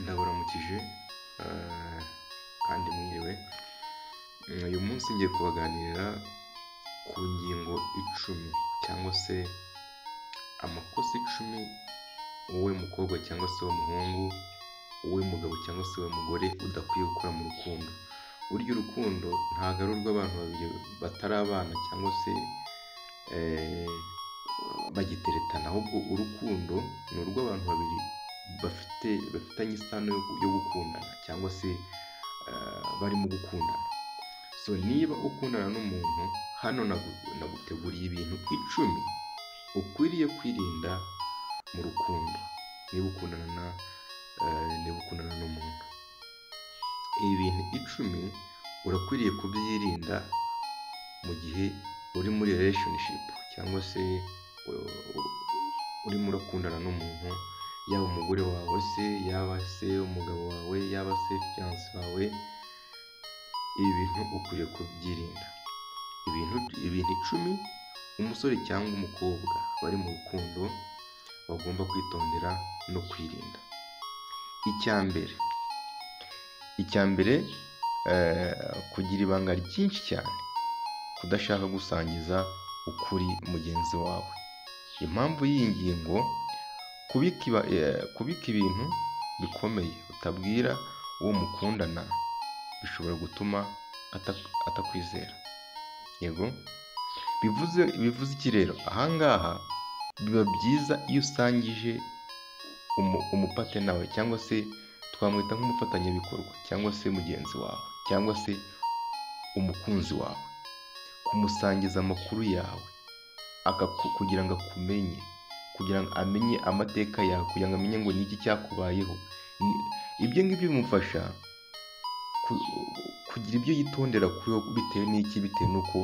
Ndabaramukije kandi mwiriwe, uyu munsi ngiye kubaganirira ku ngingo 10 cyangwa se amakosa 10 wowe mukobwa cyangwa se wowe muhungu, wowe mugabo cyangwa se wowe mugore udakwiye gukora mu rukundo. Burya urukundo ntabwo ari urw'abantu babiri batari abana cyangwa se bagiteretana, ahubwo urukundo ni urw'abantu babiri bafitanye isano yo gukundana cyangwa se barimo gukundana. So niba ukundana n'umuntu, hano naguteguriye ibintu 10 ukwiriye kwirinda mu rukundo niba ukundana n'umuntu. Ibi bintu 10 urakwiriye kubyirinda mu gihe uri muri relationship cyangwa se urimo urakundana n'umuntu, yaba umugore wawe se, yaba se umugabo wawe, yaba se fiance wawe, ibi bintu ukwiriye kubyirinda. Ibintu 10 umusore cyangwa umukobwa bari mu rukundo bagomba kwitondera no kwirinda. Icya mbere kugira ibanga ryinshi cyane, kudashaka gusangiza ukuri mugenzi wawe. Impamvu y'iyi ngingo, kubika ibintu bikomeye utabwira uwo mukundana bishobora gutuma atakwizera. Yego, bivuze iki rero? Aha ngaha biba byiza iyo usangije umupatena wawe cyangwa se twamwita nk'umufatanyabikorwa cyangwa se mugenzi wawe cyangwa se umukunzi wawe, kumusangiza amakuru yawe kugira ngo akumenye, kugira ngo amenye amateka yawe, kugira ngo amenye ngo ni iki cyakubayeho. Ibyo ngibyo bimufasha kugira ibyo yitondera kuri wowe bitewe n'iki, bitewe n'uko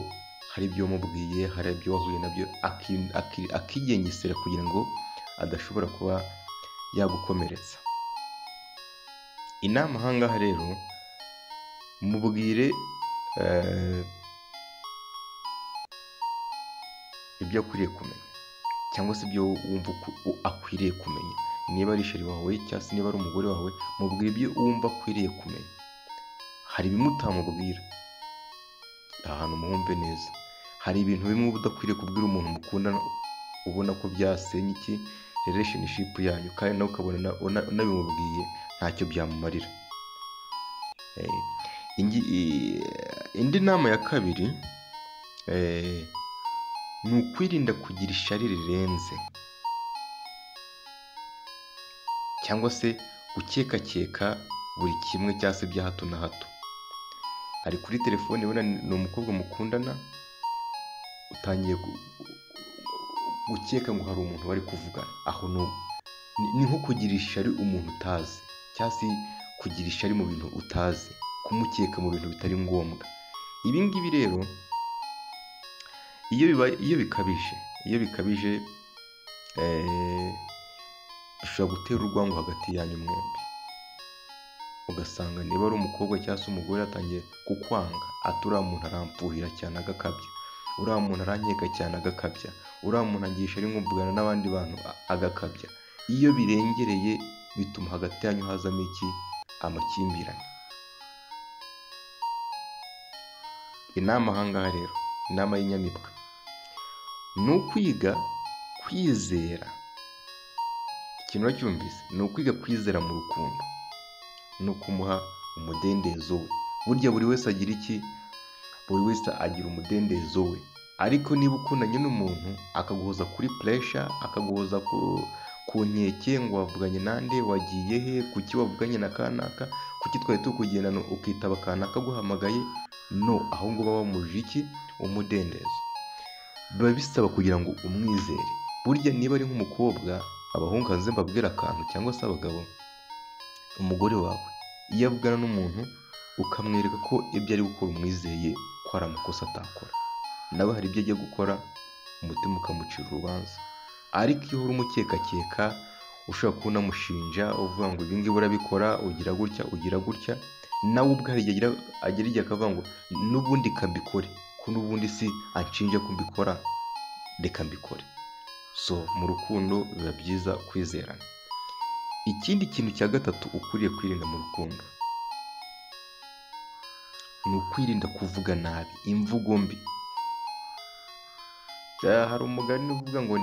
hari ibyo wamubwiye, hari ibyo wahuye nabyo, akigengesera kugira ngo adashobora kuba yagukomeretsa. Inama aha ngaha rero, mubwire ibyo akwiriye kumenya cyangwa se ibyo wumva akwiriye kumenya. Niba ari sheri wawe cyangwa se niba ari umugore wawe, mubwire ibyo wumva akwiriye kumenya. Hari bimwe utamubwira, ahantu muhumve neza. Hari ibintu bimwe uba udakwiriye kubwira umuntu mukundana, ubona ko byasenya iki relationship yanyu, kandi nawe ukabona unabimubwiye ntacyo byamumarira. Indi nama ya kabiri ni ukwirinda kugira ishyari rirenze cyangwa se gukekakeka buri kimwe cyangwa se bya hato na hato. Ari kuri telefone, ubona ni umukobwa mukundana, utangiye gukeka ngo hari umuntu bari kuvugana. Aho ni nko kugira ishyari umuntu utazi cyangwa se kugira ishyari mu bintu utazi, kumukeka mu bintu bitari ngombwa. Ibi ngibi rero iyo bikabije bishobora gutera urwango hagati yanyu mwembi, ugasanga niba ari umukobwa cyangwa se umugore atangiye kukwanga, ati uriya muntu aramfuhira cyane agakabya, uriya muntu arankeka cyane agakabya, uriya muntu agira ishyari nkumvugana n'abandi bantu agakabya. Iyo birengereye bituma hagati yanyu hazamo iki? Amakimbirane. Inama aha ngaha rero, inama y'inyamibwa, ni ukwiga kwizera. Ikintu uracyumvise? Ni ukwiga kwizera mu rukundo no kumuha umudendezo we. Burya buri wese agira iki? Buri wese agira umudendezo we. Ariko niba ukundanye n'umuntu akaguhoza kuri pressure, akaguhoza ku nkeke ngo wavuganye nande, wagiye he, kuki wavuganye na kanaka, kuki twari tukugendana ukitaba kanaka aguhamagaye, no aho ngo baba bamujije iki? Umudendezo. Biba bisaba kugira ngo umwizere. Burya niba ari nk'umukobwa, abahungu hanze mbabwira akantu cyangwa se abagabo, umugore wawe iyo avugana n'umuntu ukamwereka ko ibyo ari gukora umwizeye ko hari amakosa atakora, nawe hari ibyo ajya gukora umutima ukamucira urubanza. Ariko iyo uhora umukekakeka, ushobora kuba unamushinja uvuga ngo ibi ngibi urabikora, ugira gutya, ugira gutya, nawe ubwe hari igihe agera igihe akavuga ngo n'ubundi kambikore, ko n'ubundi si anshinja ko mbikora, reka mbikore. So mu rukundo biba byiza kwizerana. Ikindi kintu cya gatatu ukwiriye kwirinda mu rukundo ni ukwirinda kuvuga nabi, imvugo mbi. Hari umugani uvuga ngo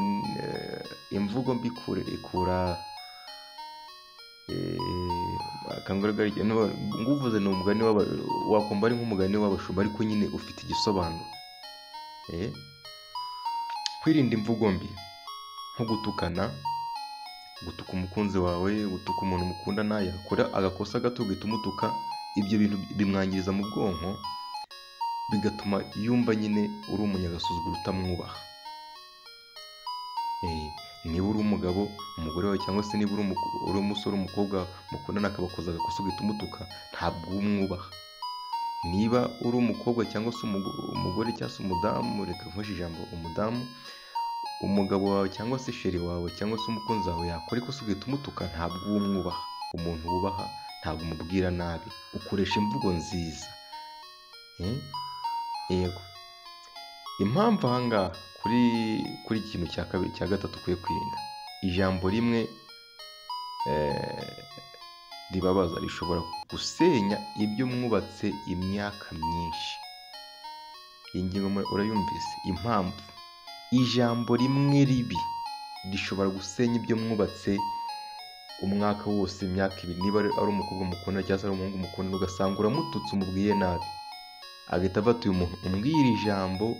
imvugo mbi ikura nguvuze, ni umugani wakumva ari nk'umugani w'abashumba, ariko nyine ufite igisobanuro. Kwirinda imvugo mbi nko gutukana, gutuka umukunzi wawe, gutuka umuntu mukundana, yakora agakosa gato ugahita umutuka, ibyo bintu bimwangiriza mu bwonko, bigatuma yumva nyine uri umunyagasuzuguro utamwubaha. Niba uri umugabo, umugore wawe, cyangwa se niba uri umusore, umukobwa mukundana akabakoza agakosa ugahita umutuka, ntabwo uba umwubaha. Niba uri umukobwa cyangwa se umugore cyangwa se umudamu, reka nkoreshe ijambo umudamu, umugabo wawe cyangwa se chéri wawe cyangwa se umukunzi wawe yakora ikosa ugahita umutuka, ntabwo uba umwubaha. Umuntu wubaha ntabwo umubwira nabi, ukoresha imvugo nziza. Yego. Impamvu aha ngaha kuri iki kintu cya kabiri, cya gatatu ukwiye kwirinda, ijambo rimwe ribabaza rishobora gusenya ibyo mwubatse imyaka myinshi. Iyi ngingo urayumvise? Impamvu ijambo rimwe ribi rishobora gusenya ibyo mwubatse umwaka wose, imyaka ibiri. Niba ari umukobwa mukunda cyangwa se ari umuhungu mukunda, ugasanga uramututse, umubwiye nabi, agahita afata uyu muntu umbwira ijambo,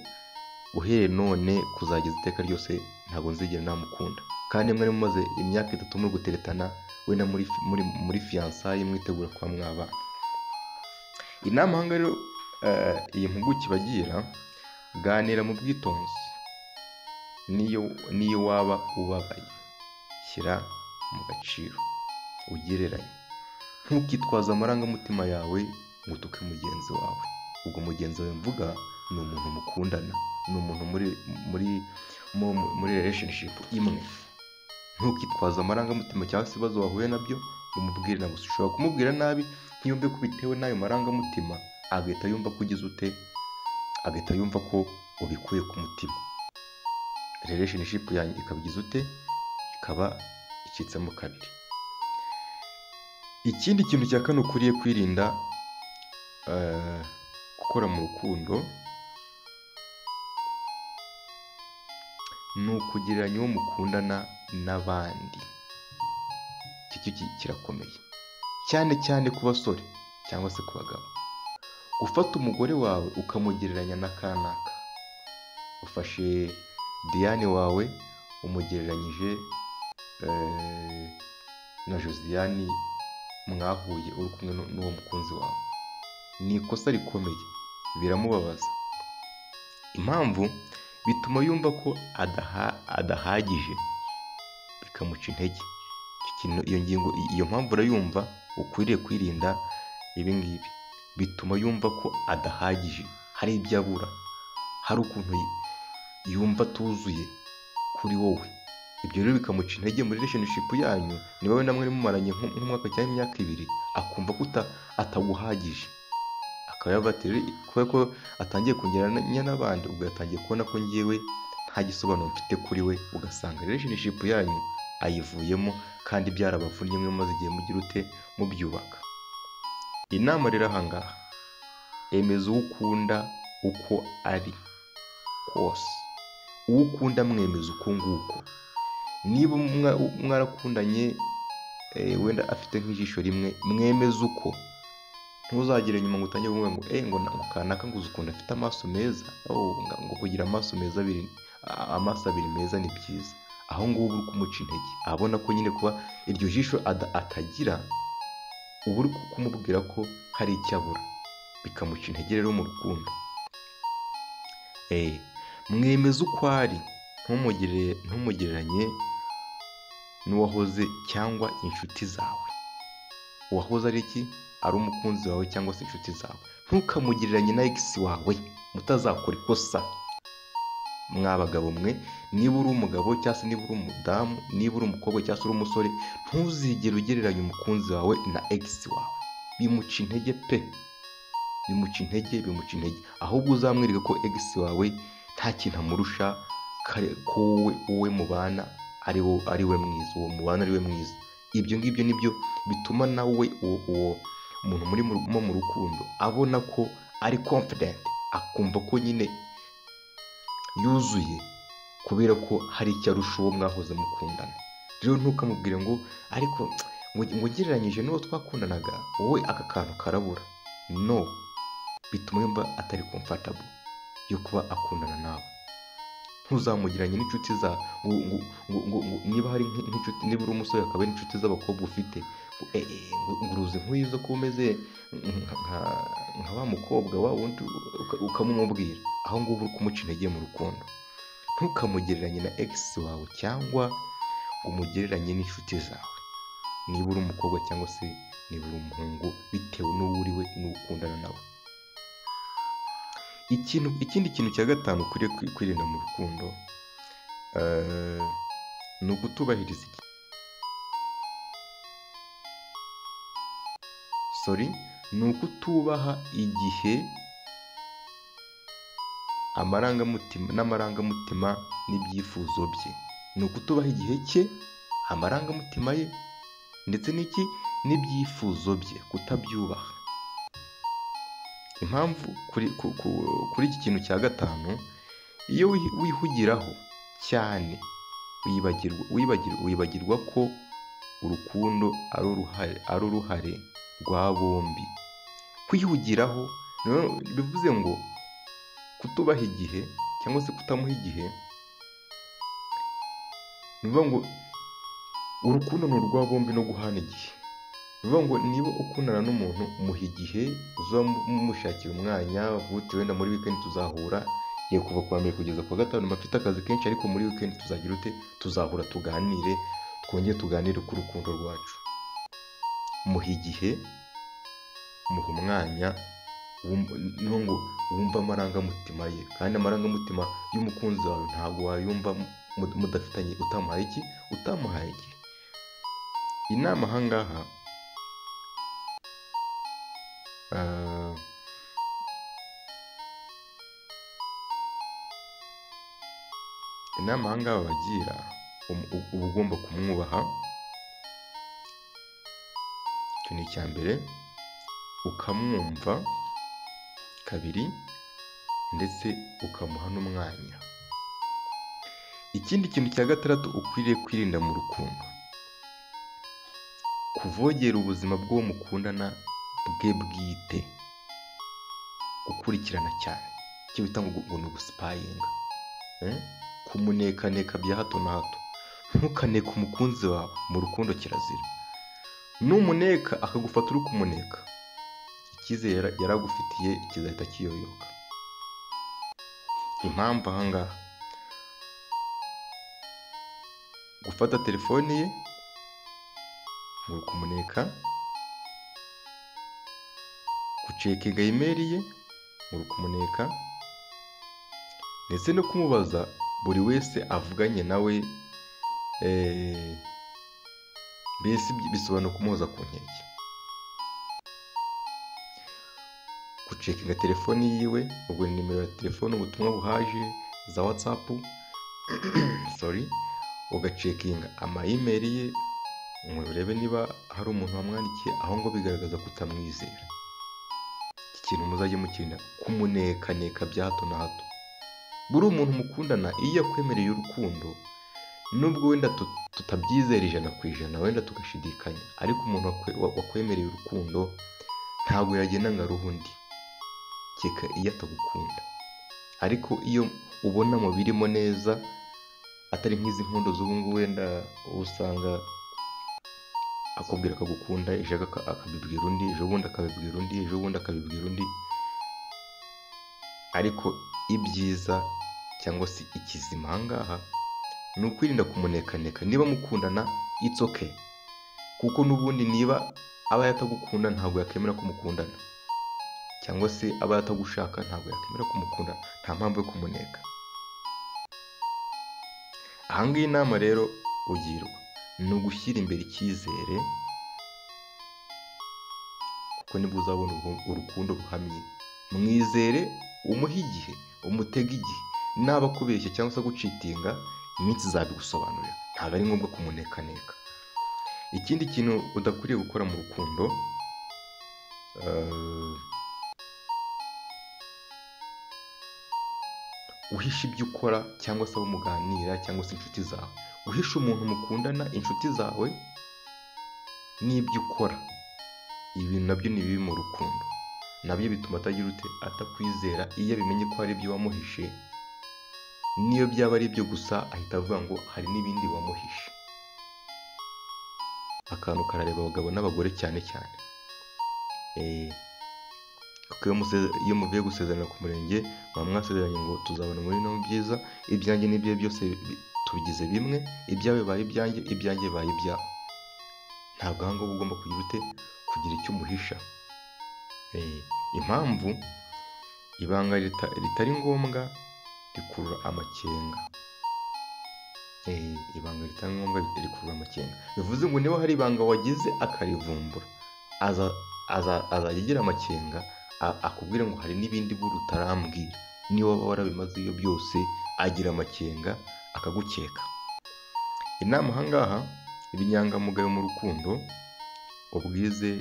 uhereye none kuzageza iteka ryose ntabwo nzigera namukunda. Kandi mwari mumaze imyaka 3 muri guteretana, wenda muri fiançailles, mwitegura kuba mwabana. Inama aha ngaha rero iyi mpuguke ibagira, ganira mu bwitonzi, niyo waba ubabaye, shyira mu gaciro, ugereranye, ntukitwaze amarangamutima yawe ngo utuke mugenzi wawe. Ubwo mugenzi wawe mvuga ni umuntu mukundana, ni umuntu muri relationship imwe. Ntukitwaze amarangamutima cyangwa se ibibazo wahuye nabyo umubwire na gusa. Ushobora kumubwira nabi ntiyumve ko bitewe n'ayo marangamutima, agahita yumva ko ugize ute, agahita yumva ko ubikuye ku mutima, relationship yanyu ikaba igize ute, ikaba icitsemo kabiri. Ikindi kintu cya kane ukwiriye kwirinda gukora mu rukundo ni ukugereranya uwo mukundana n'abandi. Iki cyo kirakomeye cyane cyane ku basore cyangwa se ku bagabo. Gufata umugore wawe ukamugereranya na kanaka, ufashe Diane wawe umugereranyije na Josiane mwahuye uri kumwe n'uwo mukunzi wawe, ni ikosa rikomeye, biramubabaza. Impamvu bituma yumva ko adahagije, bikamuca intege. Iyo ngingo, iyo mpamvu urayumva, ukwiriye kwirinda ibi ngibi. Bituma yumva ko adahagije, hari ibyo abura, hari ukuntu yumva atuzuye kuri wowe. Ibyo rero bikamuca intege muri relationship yanyu. Niba wenda mwari mumaranye nk'umwaka cyangwa imyaka 2, akumva ko ataguhagije, akaba yavuga ati kubera ko atangiye kongeranya n'abandi, ubwo yatangiye kubona ko ngewe nta gisobanuro mfite kuri we, ugasanga relationship yanyu ayivuyemo, kandi byarabavunnye mwe mumaze igihe mugira ute, mubyubaka. Inama rero aha ngaha, emeza uwo ukunda uko ari kose, uwo ukunda mwemeza uko nguko. Niba mwarakundanye wenda afite nk'ijisho rimwe, mwemeze uko. Ntuzagere nyuma ngo utangire kuvuga ngo ngo kanaka ngo uzi ukuntu afite amaso meza, ngo kugira amaso meza abiri, amaso abiri meza ni byiza. Aho ngubu uri kumuca intege, abona ko nyine kuba iryo jisho atagira, uba uri kumubwira ko hari icyo abura, bikamuca intege rero mu rukundo. Mwemeze uko ari, ntumugereranye n'uwahoze cyangwa inshuti zawe. Uwahoze ari iki? Ari umukunzi wawe cyangwa se inshuti zawe. Ntukamugereranye na ex wawe, mutazakora ikosa. Mwa bagabo mwe, niba uri umugabo cyangwa se niba uri umudamu, niba uri umukobwa cyangwa se uri umusore, ntuzigere ugereranya umukunzi wawe na ex wawe. Bimuca intege pe, bimuca intege, bimuca intege. Ahubwo uzamwereka ko ex wawe nta kintu amurusha, ko wowe mubana ari we mwiza, uwo mubana ari we mwiza. Ibyo ngibyo nibyo bituma nawe uwo muntu muri mu rukundo abona ko ari confident, akumva ko nyine yuzuye kubera ko hari icyo arusha uwo mwahoze mukundana. Rero ntukamubwire ngo ariko ngo ngereranyije n'uwo twakundanaga wowe aka kantu karabura. No, bituma yumva atari comfortable yo kuba akundana nawe. Ntuzamugereranye n'inshuti za niba hari nk'inshuti, niba uri umusore akaba ari inshuti z'abakobwa ufite, ngo uruzi nk'uyu uza kuba umeze nka wa mukobwa wa wundi, ukamumubwira. Aho ngubu uri kumuca intege mu rukundo. Ntukamugereranye na ex wawe cyangwa ngo umugereranye n'inshuti zawe, niba uri umukobwa cyangwa se niba uri umuhungu, bitewe n'uwo uri we n'uwo ukundana nawe. Ikindi kintu cya gatanu ukwiriye kwirinda mu rukundo ni ukutubahiriza igihe. Sorry, ni ukutubaha igihe, amarangamutima n'amarangamutima n'ibyifuzo bye. Ni ukutubaha igihe cye, amarangamutima ye ndetse n'iki n'ibyifuzo bye, kutabyubaha. Impamvu kuri iki kintu cya gatanu, iyo wihugiraho cyane wibagirwa ko urukundo ari uruhare rwa bombi. Kwihugiraho bivuze ngo kutubaha igihe cyangwa se kutamuha igihe, ni ukuvuga ngo urukundo ni urwa bombi no guhana igihe. Ni ukuvuga ngo niba ukundana n'umuntu muha igihe, uzamushakira umwanya, uti wenda muri weekend tuzahura, yego kuva kuwa mbere kugeza kuwa gatanu mfite akazi kenshi, ariko muri weekend tuzagira ute, tuzahura tuganire, twongere tuganire ku rukundo rwacu. Muha igihe, muha umwanya, ngo wumve amarangamutima ye, kandi amarangamutima y'umukunzi wawe ntabwo wayumva mudafitanye, utamuhaye iki, utamuhaye igihe. Inama aha ngaha inama aha ngaha bagira, uba ugomba kumwubaha, icyo ni icya mbere, ukamwumva kabiri, ndetse ukamuha n'umwanya. Ikindi kintu cya gatandatu ukwiriye kwirinda mu rukundo, kuvogera ubuzima bw'uwo mukundana bwe bwite, gukurikirana cyane, icyo bita ngo ni ugusipayinga, kumunekaneka bya hato na hato. Ntukaneke umukunzi wawe mu rukundo, kirazira. Numuneka akagufata uri kumuneka, icyizere yaragufitiye kizahita kiyoyoka. Impamvu aha ngaha, gufata telefoni ye ngo uri kumuneka, gucekinga imeri ye ngo uri kumuneka, ndetse no kumubaza buri wese avuganye nawe, mbese bisobanura kumuhoza ku nkeke. Gucekinga telefoni yiwe, ubwo ni nimero ya telefone, ubutumwa buhaje za WhatsApp, sorry, ugacekinga ama email ye ngo urebe niba hari umuntu wamwandikiye, aho ngo bigaragaza kutamwizera. Iki kintu muzajye mukirinda, kumunekaneka bya hato na hato. Buri umuntu mukundana iyo yakwemereye urukundo, nubwo wenda tutabyizera 100%, wenda tugashidikanya, ariko umuntu wakwemereye urukundo ntabwo yagenda ngo aruhe undi, kereka iyo atagukunda. Ariko iyo ubona mu birimo neza, atari nk'izi nkundo z'ubu ngubu, wenda usanga akubwira akagukunda, ejo akabibwira undi, ejo bundi akabibwira undi, ejo bundi akabibwira undi. Ariko ibyiza cyangwa se ikizima aha ngaha ni ukwirinda kumunekaneka. Niba mukundana it's okay, kuko n'ubundi niba aba yatagukunda ntabwo yakemera ko mukundana, cyangwa se aba yatagushaka ntabwo yakemera ko mukundana, nta mpamvu yo kumuneka. Aha ngaha inama rero ugirwa ni ugushyira imbere icyizere, kuko nibwo uzabona urukundo ruhamye. Mwizere, umuhe igihe, umutege igihe, naba akubeshya cyangwa se agucitinga, iminsi izabigusobanurira. Ntabwo ari ngombwa kumunekaneka. Ikindi kintu udakwiriye gukora mu rukundo, guhisha ibyo ukora cyangwa se abo muganira cyangwa se inshuti zawe. Guhisha umuntu mukundana, inshuti zawe n'ibyo ukora, ibi nabyo ni bibi mu rukundo, nabyo bituma atagira ute, atakwizera. Iyo abimenye ko hari ibyo wamuhishe, niyo byaba ari ibyo gusa ahita avuga ngo hari n'ibindi wamuhishe. Akantu karareba abagabo n'abagore cyane cyane, kuko iyo muvuye gusezerana ku murenge muba mwasezeranye ngo tuzabona muri no byiza, ibyanjye n'ibyo byose tubigize bimwe, ibyawe bibaye ibyanjye, ibyanjye bibaye ibyawe. Ntabwo aha ngaha uba ugomba kugira ute, kugira icyo umuhisha. Impamvu ibanga ritari ngombwa rikurura amakenga. Ibanga ritari ngombwa rikurura amakenga, bivuze ngo niba hari ibanga wagize akarivumbura, azajya agira amakenga akubwira ngo hari n'ibindi buri utarambwira. Niba waba warabimaze iyo byose, agira amakenga akagukeka. Inama aha ngaha, ibinyangamugayo mu rukundo, ubwize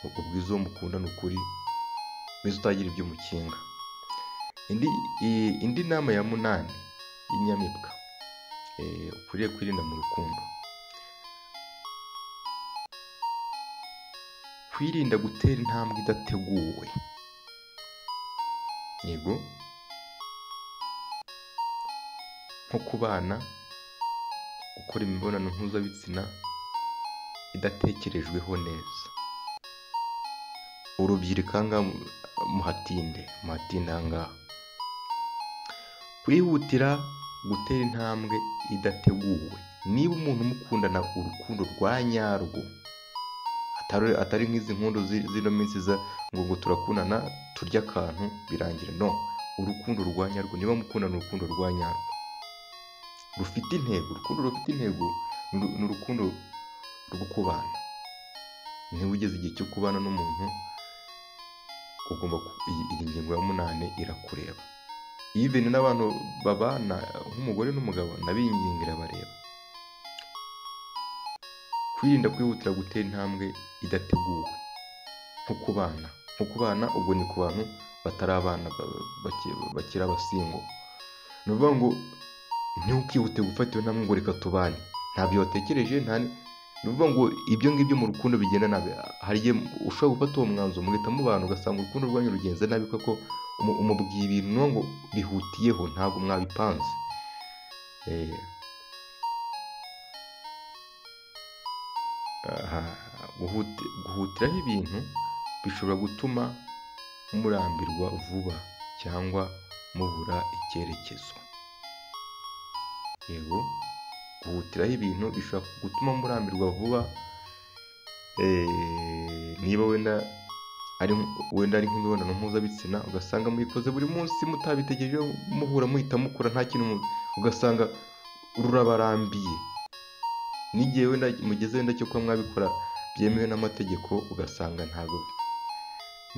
ubwize uwo mukundana ukuri, mbese utagira ibyo umukinga. Indi nama ya munani y'inyamibwa ukwiriye kwirinda mu rukundo, kwirinda gutera intambwe idateguwe. Yego, nko kubana, gukora imibonano mpuzabitsina idatekerejweho neza. Urubyiruko aha ngaha muhatinde, muhatinde aha ngaha. Kwihutira gutera intambwe idateguwe. Niba umuntu mukundana urukundo rwa nyarwo, atari nk'izi nkundo z'ino minsi ngo turakundana turya akantu birangira, no, urukundo rwa nyarwo, niba mukundana urukundo rwa nyarwo rufite intego, urukundo rufite intego ni urukundo rwo kubana. Niba ugeze igihe cyo kubana n'umuntu, ugomba iyi ngingo ya munani irakureba. Even n'abantu babana nk'umugore n'umugabo, nabo iyi ngingo irabareba. Kwirinda kwihutira gutera intambwe idateguwe, nko kubana, nko kubana ubwo ni ku bantu batari abana bakiri abasingo. Ni ukuvuga ngo ntukihute gufata iyo ntambwe ngo reka tubane, ntabyo watekereje, ni ukuvuga ngo ibyo ngibyo mu rukundo bigenda nabi. Hari igihe ushobora gufata uwo mwanzuro mugahita mubana, ugasanga urukundo rwanyu rugenze nabi kuko umubwiye ibintu ngo bihutiyeho, ntabwo mwabipanze. Guhutiraho ibintu bishobora gutuma murambirwa vuba cyangwa mubura icyerekezo. Yego, guhutiraho ibintu bishobora gutuma murambirwa vuba. Niba wenda ari nk'imibonano mpuzabitsina, ugasanga muyikoze buri munsi mutabitegereje, muhura muhita mukora nta kintu, ugasanga rurabarambiye. N'igihe wenda mugeze wenda cyo kuba mwabikora byemewe n'amategeko, ugasanga ntabwo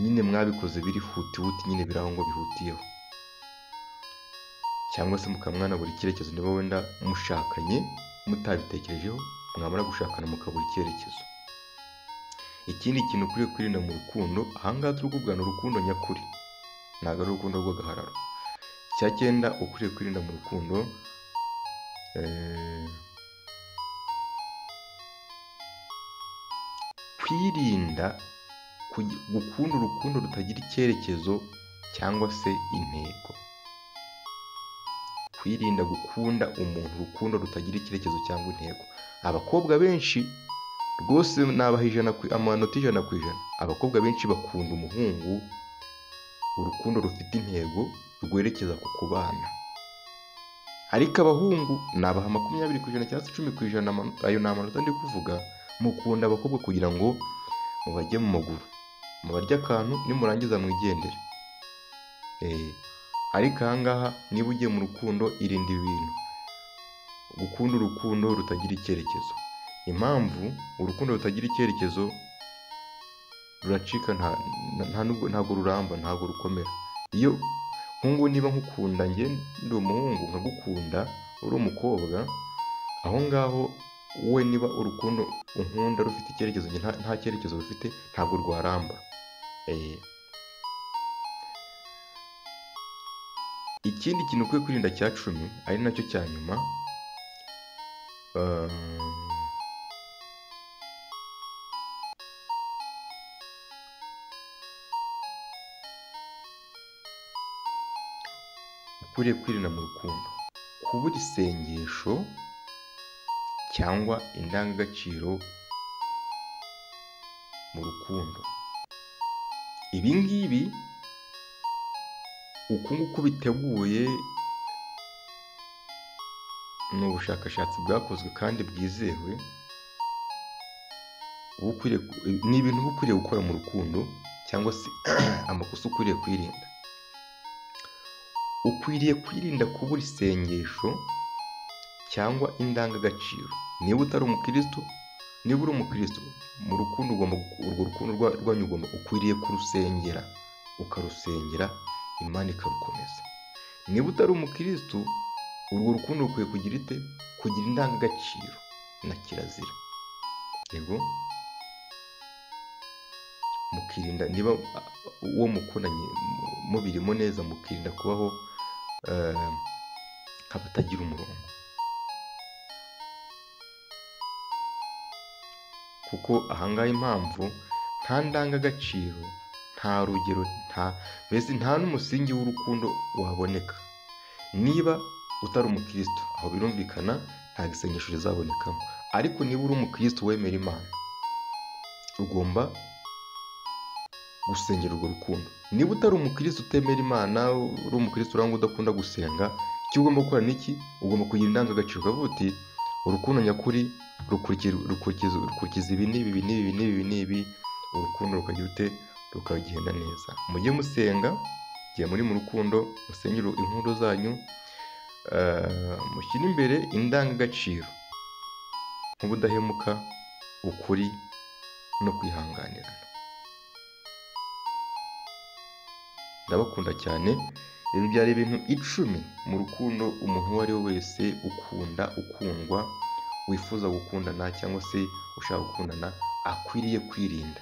nyine mwabikoze biri hutihuti, nyine biri aho ngo bihutiyeho, cyangwa se mukaba mwanabura icyerekezo. Niba wenda mushakanye mutabitekerejeho, mwamara gushakana mukabura icyerekezo. Ikindi kintu ukwiye kwirinda mu rukundo, aha ngaha turi kuvuga ni urukundo nyakuri, ntabwo ari urukundo rw'agahararo. Icya cyenda ukwiriye kwirinda mu rukundo, kwirinda gukunda urukundo rutagira icyerekezo cyangwa se intego. Kwirinda gukunda umuntu urukundo rutagira icyerekezo cyangwa intego. Abakobwa benshi rwose nabaha amanota 100%. Abakobwa benshi bakunda umuhungu urukundo rufite intego rwerekeza ku kubana, ariko abahungu nabaha 20% cyangwa se 10%. Ayo ni amanota ndi kuvuga. Mukunda abakobwa kugira ngo mubajye mu maguru, mubarye akantu, nimurangiza mwigendere. Ariko aha ngaha niba ugiye mu rukundo, irinde ibintu gukunda urukundo rutagira icyerekezo. Impamvu urukundo rutagira icyerekezo ruracika, ntabwo ruramba, ntabwo rukomera. Iyo Nk'ubu niba nkukunda njye ndi umuhungu nkagukunda uri umukobwa, aho ngaho wowe niba urukundo unkunda rufite icyerekezo njye nta cyerekezo rufite, ntabwo rwaramba. Ikindi kintu ukwiye kwirinda cya 10 ari nacyo cya nyuma, ukwiriye kwirinda mu rukundo, kubura isengesho cyangwa indangagaciro mu rukundo. Ibi ngibi uku nguku biteguye ni ubushakashatsi bwakozwe kandi bwizewe, ni ibintu uba ukwiriye gukora mu rukundo cyangwa se amakosa ukwiriye kwirinda. Ukwiriye kwirinda kubura isengesho cyangwa indangagaciro. Niba utari umukristo, niba uri umukristo mu rukundo ugomba, urwo rukundo rwanyu ugomba, ukwiriye kurusengera, ukarusengera Imana ikarukomeza. Niba utari umukristo, urwo rukundo rukwiye kugira ite? Kugira indangagaciro na kirazira. Yego, mukirinda niba uwo mukundanye mubirimo neza, mukirinda kubaho nk'abatagira umurongo, kuko ahangaha impamvu nta ndangagaciro, nta rugero, mbese nta n'umusingi w'urukundo waboneka. Niba utari umukristo, aho birumvikana nta isengesho rizabonekamo. Ariko niba uri umukristo wemera Imana, ugomba gusengera urwo rukundo. Niba utari umukristo utemera Imana, uri umukristo urangwa udakunda gusenga, icyo ugomba gukora ni iki? Ugomba kugira indangagaciro, ukavuga uti urukundo nyakuri rukurikiza ibi n'ibi n'ibi n'ibi n'ibi, urukundo rukagira ute? Rukagenda neza. Mujye musenga igihe muri mu rukundo, musengere inkundo zanyu, mushyire imbere indangagaciro nk'ubudahemuka, ukuri no kwihanganirana. Ndabakunda cyane. Ibi byari ibintu 10 mu rukundo umuntu uwo ari we wese ukunda, ukundwa, wifuza gukundana cyangwa se ushaka gukundana akwiriye kwirinda.